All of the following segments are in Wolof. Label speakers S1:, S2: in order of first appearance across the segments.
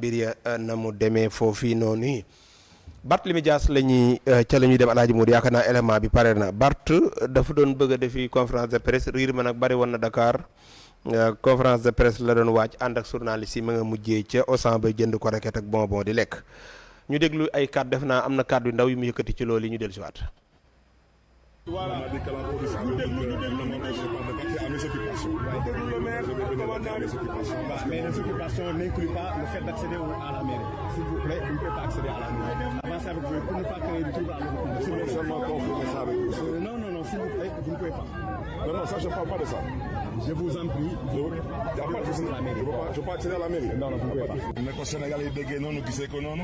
S1: mbir ya na mu demee foofii noonu yi Barthélémy Dias la ñuy ca la ñuy dem Alaaji Modou yaakaar naa élément bi pare na Bart dafa doon bëgg a defi conférence de presse riir ma nag bari woon na Dakar conférence de presse la doon wàcc ànd ak journaliste yi ma nga mujjee ca Auchan ba jënd ko reket ak bonbon di lekk ñu déglu ay kàddu def naa am na kàddu yu ndaw yu mu yëkkati ci loolu yi ñu dellu si waat.
S2: Voilà. Nous mais les occupations n'incluent pas le fait d'accéder à la mairie. S'il vous plaît, vous ne pouvez pas accéder à la mairie. Avancez avec vous pour ne pas créer de troubles à l'ordre public. Seulement confirmer ça avec vous. Non, s'il vous plaît, vous ne pouvez pas. Non, ça, je ne parle pas de ça. Je vous en prie. Il n'y a pas de souci. Je ne peux pas accéder à la mairie. Non, vous ne pouvez pas.
S3: ne ko Sénégal yi déggee noonu gisee ko noonu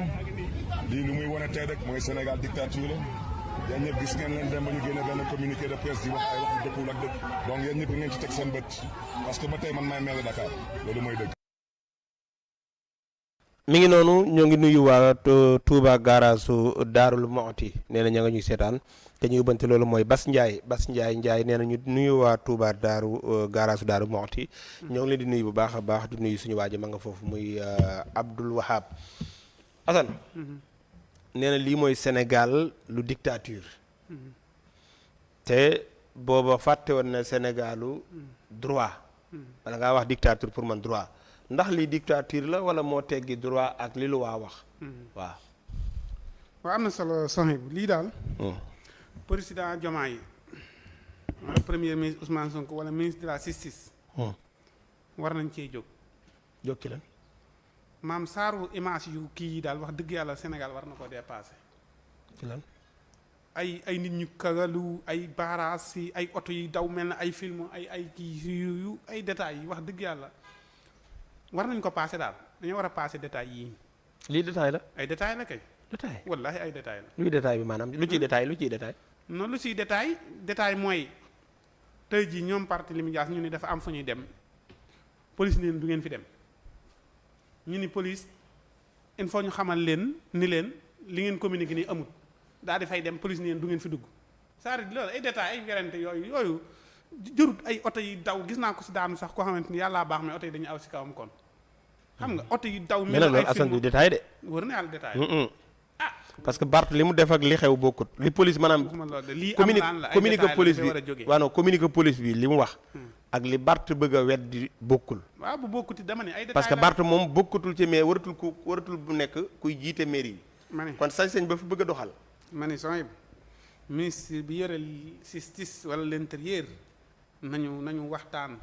S3: lii lu muy wane tey rek mooy Sénégal dictature la yéen ñëpp gis ngeen leen dem ba ñu génne benn communiqué de presse di wax ay wax yu dëppul ak dëgg donc yéen ñëpp ngeen ci teg seen bët parce que ba tey man maay maire de Dakar loolu mooy dëgg.
S1: mi ngi noonu ñoo ngi nuyu waa Touba garaasu Daarul Moxti nee na ña nga ñuy seetaan te ñu yóbbante loolu mooy Bas Ndiaye nee na ñu nuyu waa Touba garaasu Daarul Moxti ñoo ngi leen di nuyu bu baax a baax di nuyu suñu waa ji ma nga foofu muy Abdoul Wahab Assane nee na lii mooy Sénégal lu dictature te booba fàtte woon na Sénégalu droit wala ngaa wax dictature pour man droit ndax lii dictature la wala moo teggi droit ak li lu waa wax waaw
S4: am na solo Sohib lii daal président Diomaye wala premier ministre Ousmane Sonko wala ministre de la justice war nañ cee jóg
S1: ci lan
S4: maam saaru image yu kii yi daal wax dëgg yàlla Sénégal war na ko dépassé
S1: ci lan
S4: ay nit ñu kagalu ay baaraas yi ay oto yi daw mel na ay film ay kii yu ay détails yi wax dëgg yàlla war nañ ko passé daal dañoo war a passé détails yii
S1: lii détail la
S4: ay détails la kay
S1: détail
S4: wallaahi ay détails la
S1: luy détail bi maanaam lu ciy détail
S4: non lu ciy détail mooy tey jii ñoom Barthélémy Dias ñu ni dafa am fu ñuy dem police neen du ngeen fi dem ñu ni police il faut ñu xamal leen ni leen li ngeen communiqué nii amut daal di fay dem police neen du ngeen fi dugg c'est-à-dire loolu ay détails ay werante yooyu jërut ay oto yi daw gis naa ko si daanu sax koo xamante ni yàllaa baax mais oto yi dañuy aw si kawam kon xam nga oto yi daw
S1: mais nag loolu Assane du détail de
S4: wër na yàlla détail
S1: parce que Bart li mu def ak li xew bokkut li police maanaam communiqué police bi waaw non communiqué police bi li mu wax ak li Bart bëgg a weddi bokkul
S4: waaw bu bokkuti dama ne ay détail
S1: parce que Bart moom bokkutul ci mais waratul bu nekk kuy jiite mairie yi
S4: ma ne
S1: kon sañ-sañ ba fi bëgg a doxal
S4: ma ne sooy ministre bi yore justice wala l'intérieur nañu waxtaan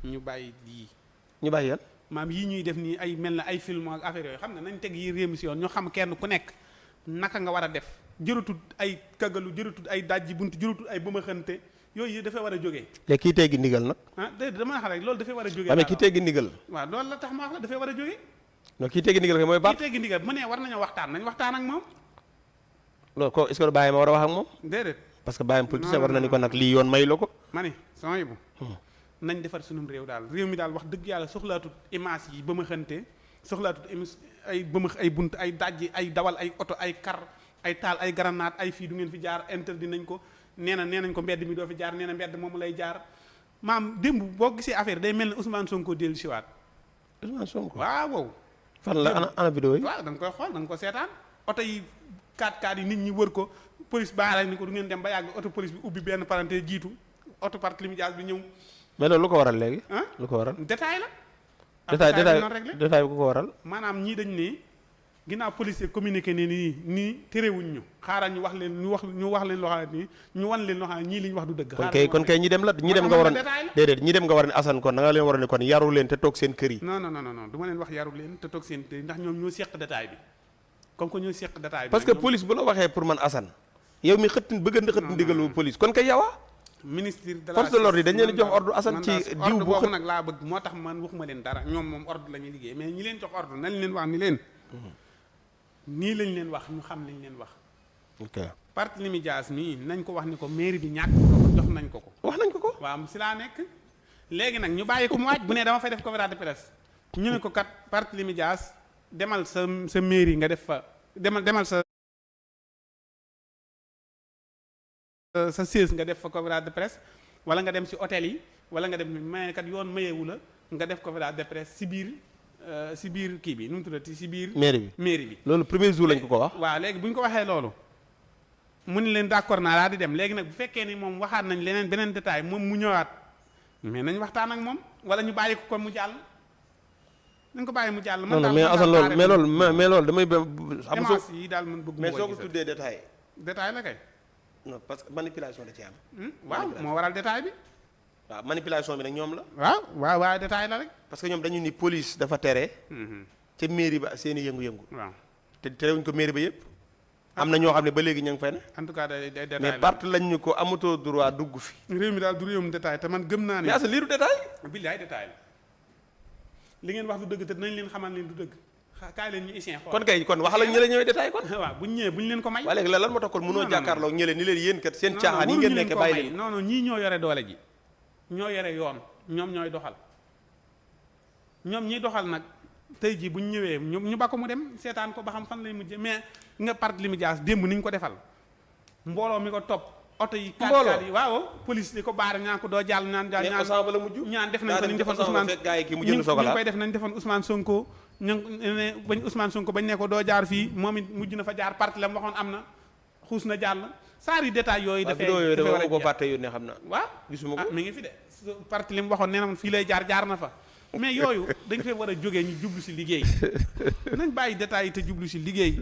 S4: ñu bàyyi yii
S1: ñu bàyyi yan
S4: maam yii ñuy def nii ay mel na ay film ak affaire yooyu xam nga nañ teg yi réew si yoon ñu xam kenn ku nekk naka nga war a def jëratul ay kagalu jëratul ay dajji bunt jëratul ay bëmaxante yooyu dafay war a jógee
S1: léegi kii teggi ndigal nag
S4: déedéet dama wax rek loolu dafay war a jógee
S1: mais kii teggi ndigal
S4: waaw loolu la tax ma wax la dafay war a jógee
S1: non kii teggi ndigal kay mooy Bart
S4: kii teggi ndigal mu ne war nañoo waxtaan nañ waxtaan ak moom
S1: loolu ko est-ce que bàyyi ma war a wax ak moom
S4: déedéet
S1: parce que bàyyam politicien war na ni ko nag lii yoon may la ko
S4: ma ne sama yóbbu nañ defar sunum réew daal réew mi daal wax dëgg yàlla soxlaatut image yi ba ma xante soxlaatut ay bëmax ay bunt ay dajji ay dawal ay oto ay kar ay taal ay grenade ay fii du ngeen fi jaar interdit nañ ko nee nañ ko mbedd mi doo fi jaar nee na mbedd moomu lay jaar maam démb boo gisee affaire day mel ne Ousmane Sonko dellu siwaat
S1: Ousmane Sonko
S4: waaw
S1: fan la ana vidéo yi
S4: waaw da nga koy xool da nga ko seetaan oto yi 4x4 yi nit ñi wër ko police baara ni ko du ngeen dem ba yàgg oto police bi ubbi benn parenté jiitu oto Barthélémy Dias bi ñëw
S1: mais loolu lu ko waral léegi lu ko waral
S4: détail la
S1: détail bu ko waral
S4: maanaam ñii dañ ne ginnaaw policier communiqué ne nii terewuñ ñu xaaral ñu wax leen loo xam ne ñu wan leen loo xam ne ñii li ñu wax du dëgg
S1: kon kay ñi dem nga waroon déedéet ñi dem nga war ne Assane kon da nga leen war ne kon yaru leen te toog seen kër yi
S4: non du ma leen wax yaru leen te toog seen kër yi ndax ñoom ñoo seq détail bi comme que ñoo seq détail bi
S1: parce que police bu la waxee pour man Assane yow mi bëgg a xëtt ndigalu police kon kay yawa
S4: ministre de la
S1: force de l'ordre yi dañ leen jox ordre Assane ci diw bu
S4: boobu nag laa bëgg moo tax man waxuma leen dara ñoom moom ordre la ñuy liggéey mais ñi leen jox ordre nañ leen wax ni leen nii lañ leen wax ñu xam lañ leen wax
S1: ok
S4: Barthélémy Dias mii nañ ko wax ni ko mairie bi ñàkk jox nañ ko
S1: wax nañ ko ko
S4: waaw si laa nekk léegi nag ñu bàyyi ko mu waaj bu ne dama fay def conférence de presse ñu ne ko kat Barthélémy Dias demal sa mairie nga def fa demal sa siège nga def fa conférence de presse wala nga dem si hôtel yi wala nga dem mais kat yoon mayewu la nga def conférence de presse si biir si biir kii bi nu mu tuddati si biir.
S1: mairie
S4: bi.
S1: loolu premier jour lañ ko wax.
S4: waaw léegi bu ñu ko waxee loolu mu ni leen d'accord naa daal di dem léegi nag bu fekkee ni moom waxaat nañ leneen beneen détail moom mu ñëwaat mais nañ waxtaan ak moom wala ñu bàyyi ko kon mu jàll. nañ ko bàyyi mu jàll. man daal
S1: mais Assane loolu mais loolu damay xam
S4: démarches yi daal man bëgg.
S1: mais soo ko tuddee détail.
S4: détail la kay.
S1: non parce que manipulation da ci am.
S4: waaw moo waral détail bi.
S1: waaw manipulation bi nag ñoom la.
S4: waaw détail la rek.
S1: parce que ñoom dañu ni police dafa tere. ca mairie ba seen i yëngu-yëngu.
S4: waaw
S1: te terewuñ ko mairie ba yëpp. am na ñoo xam ne ba léegi ña ngi fay ne.
S4: en tout cas day détail
S1: mais part lañ ñu ko amatoo droit dugg fi.
S4: réew mi daal du réewum détail te man gëm naa ne.
S1: mais Assane lii du détail.
S4: billaay détail la li ngeen wax du dëgg te dinañ leen xamal leen du dëgg kaay leen ñu isin xool.
S1: kon kay kon waxal ak ñi la ñëwee détail kon.
S4: waaw buñ ñëwee buñ leen ko may.
S1: waaye léegi lan moo tax kon mënoo jàkkaarloo ak ñële ni leen yéen kat seen caaxaan yi
S4: non
S1: ngeen nekk bàyyi leen.
S4: non ñii ñoo yore doole ji ñoo yore yoon ñoom ñooy doxal ñoom ñiy doxal nag tey jii buñ ñëwee ñu ba ko mu dem seetaan ko ba xam fan lay mujjee mais nga Barthélémy Dias démb ni ñu ko defal mbooloo mi ko topp oto yi kaat yi waaw police di ko baare ñaan ko doo jàll ñaan def nañ ko ni ñu defoon Ousmane ñu koy def nañ defoon Ousmane Sonko bañ Ousmane Sonko bañ ne ko doo jaar fii moom it mujj na fa jaar parti la mu waxoon am na xuus na jàll saari détail yooyu dafay war a
S1: ko fàtte yónnee xam na
S4: waaw
S1: gisuma ko
S4: mi ngi fi de parti li mu waxoon nee na fii lay jaar na fa mais yooyu dañ fay war a jógee ñu jublu si liggéey nañ bàyyi détails yi te jublu si liggéey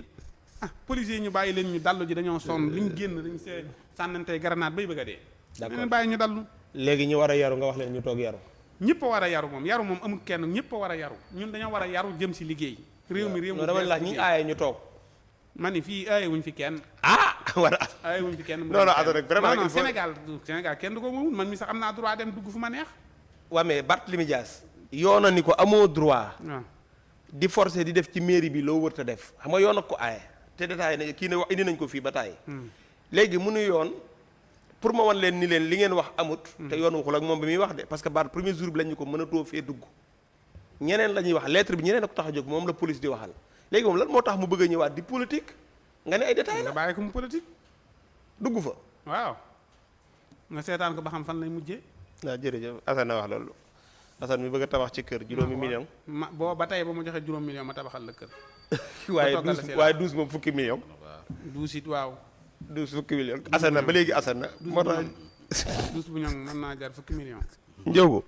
S4: policiers yi ñu bàyyi leen ñu dallu ji dañoo sonn li ñu génn dañ see sànnantey garanaat bay bëgg a dee leen bàyyi ñu dallu
S1: léegi ñu war a yaru nga wax leen ñu toog yaru
S4: ñëpp a war a yaru moom amul kenn ñëpp a war a yaru ñun dañoo war a yaru jëm si liggéey réew mi
S1: dama laaj ñi aaye ñu toog
S4: ma ni fii aaye wuñ fi kenn
S1: war a
S4: aaye wuñ fi kenn
S1: non rek vraiment
S4: non Sénégal kenn du ko moomul man mi sax am naa droit dem dugg fu ma neex
S1: waaw mais Barthélémy Dias yoona ni ko amoo droit
S4: waaw
S1: di forcer di def ci mairie bi loo wërta def xam nga yoon ak ko aaye te détaillé ne kii ne wax indi nañ ko fii ba tàyyi léegi mënu yoon pour ma wan leen ni leen li ngeen wax amut te yoon waxul ak moom bi muy wax de parce que baat premier jour bi lañ ñu ko mënatoo fee dugg ñeneen la ñuy wax lettre bi ñeneen a ko tax a jóg moom la police di waxal léegi moom lan moo tax mu bëgg a ñëwaat di politique nga ne ay détails la
S4: nga bàyyi ko mu politique
S1: dugg fa
S4: waaw nga seetaan ko ba xam fan lay mujjee
S1: waaw jërëjëf Assane na wax loolu Assane mi bëgg a tabax ci kër juróomi million
S4: boo ba tey ba mu joxe juróom million ma tabaxal la kër
S1: waaye 12 moom fukki million
S4: 12 it waaw
S1: 12 fukki million Assane na ba léegi Assane na moo tax
S4: 12 bu ñoŋ mën naa jar fukki million
S1: Ndiogou